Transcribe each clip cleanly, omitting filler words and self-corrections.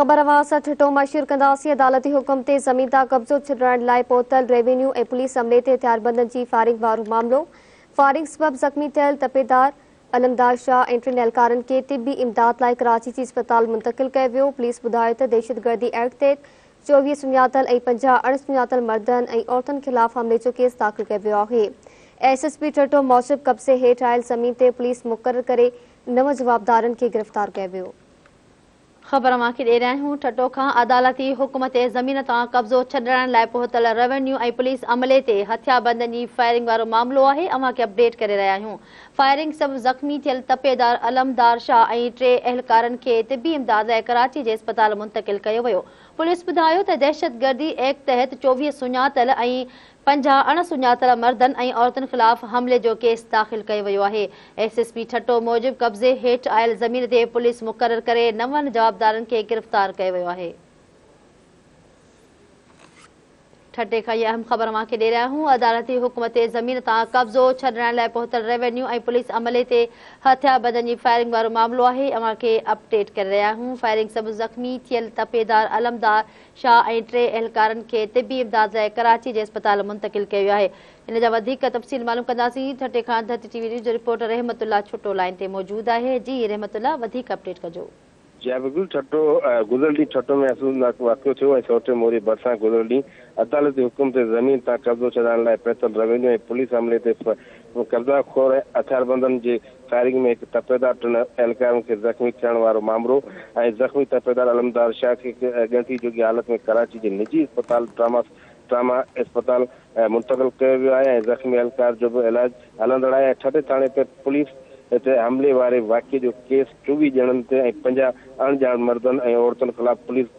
خبر اوهان سان ٺٽو مان شيئر ڪنداسين. عدالتي حڪم تي زمين تان قبضو ڇڏرائڻ لاء پهتل ريونيو ۽ پوليس عملي تي هٿياربندن جي فائرنگ وارو معاملو. فائرنگ سبب زخمي ٿيل تپيدار علمدار شاهه ۽ ٽن اهلڪارن کي طبي امداد لاء ڪراچي جي اسپتال منتقل ڪيو ويو. پوليس ٻڌايو ته دهشتگردي ايڪٽ تحت 24 سڃاتل ۽ 50 اڻ سڃاتل مردن ۽ عورتن خلاف حملي جو ڪيس داخل ڪيو ويو آهي. ايس ايس پي ٺٽو موجب قبضي هيٺ آيل زمين تي پوليس مقرر ڪري 9 جوابدارن کي گرفتار ڪيو ويو. خبر اوهان کي ڏئي رهيا آهيون ٺٽو کان عدالتي حڪم تي زمين تان قبضو ڇڏرائڻ لاء پهتل روينيو ۽ پوليس عملي تي هٿياربندن جي فائرنگ وارو معاملو آهي اوهان کي اپڊيٽ ڪري رهيا آهيون فائرنگ سبب زخمي ٿيل تپيدار علمدار شاهه ۽ 3 اهلڪارن کي طبي امداد لاء ڪراچي جي اسپتال منتقل ڪيو ويو. پوليس ٻڌايو ته دهشتگردي ايڪٽ تحت 24 سڃاتل ۽ 50 اڻ سڃاتل مردن ۽ عورتن خلاف حملي جو ڪيس داخل ڪيو ويو آهي. ايس ايس پي ٺٽو موجب قبضي هيٺ آيل زمين تي پوليس مقرر ڪري 9 جوابدارن کي گرفتار ڪيو ويو آهي. ٺٽي کان هي اهم خبر اوهان کي ڏئي رهيا آهيون. عدالتي حڪم تي زمين تان قبضو ڇڏرائڻ لاء پهتل ريونيو ۽ پوليس عملي تي هٿياربندن جي فائرنگ وارو معاملو آهي. اوهان کي اپڊيٽ ڪري رهيا آهيون. فائرنگ سبب زخمي ٿيل تپيدار علمدار شاهه ۽ 3 اهلڪارن کي طبي امداد لاء ڪراچي جي اسپتال منتقل ڪيو ويو آهي. ان جا وڌيڪ تفصيل معلوم ڪنداسين. ٺٽي کان ڌرتي ٽي وي نيوز جو رپورٽر رحمت الله ڇٽو لائين تي موجود آهي. جي رحمت الله وڌيڪ اپڊيٽ ڪجو. جي بلڪل ٺٽو گذريل ڏينهن ٺٽو ۾ افسوسناڪ واقعو ٿيو ۽ 103 موري ڀرسان گذريل ڏينهن عدالتي حڪم تي زمين تان قبضو ڇڏائڻ لاء پهتل روينيو ۽ پوليس عملي تي قبضا خور هٿياربندن جي فائرنگ ۾ هڪ تپيدار ٽن اهلڪارن کي زخمي ٿيڻ وارو مامرو ۽ زخمي تپيدار علمدار شاهه کي ڳڻتي جوڳي حالت ۾ ڪراچي جي نجي اسپتال ٽراما اسپتال منتقل ڪيو ويو آهي ۽ زخمي اهلڪار جو به علاج هلندڙ آهي ۽ ٺٽي ٿاڻي تي پوليس تي حملي واري واقعي جو ڪيس 24 ڄڻن تي ۽ 50 اڻڄاڻ مردن ۽ عورتن خلاف پوليس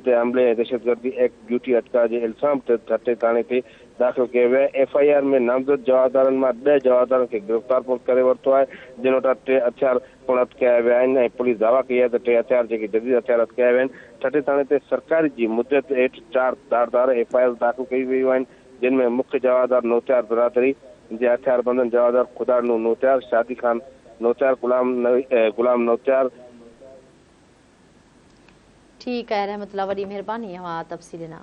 تي حملي ۽ دهشتگردي ايڪٽ ڊيوٽي اٽڪاء جي الزام تحت ٺٽي ٿاڻي تي داخل ڪيو ويو آهي. ايف I R ۾ نامزد جوابدارن مان 10 جوابدارن کي گرفتار پڻ ڪري ورتو آهي جن وٽان 3 هٿيار پڻ هٿ ڪيا ويا آهن ۽ پوليس دعويٰ ڪئي آهي ته 3 هٿيار جيڪي جديد هٿيار هٿ ڪيا ويا آهن ٺٽي ٿاڻي تي سرڪاري جي مدت هيٺ 4 ڌار ڌار ايف I آرز داخل ڪيون ويون آهن جن ۾ مک جوابدار نوتيار برادري جي هٿياربندن جوابدار خداڏنو نوتيار، شادي خان نوتيار، غلام غلام نوتيار، ٺيڪ آهي رحمت الله وڏي مهرباني اوهان تفصيل ڏنا.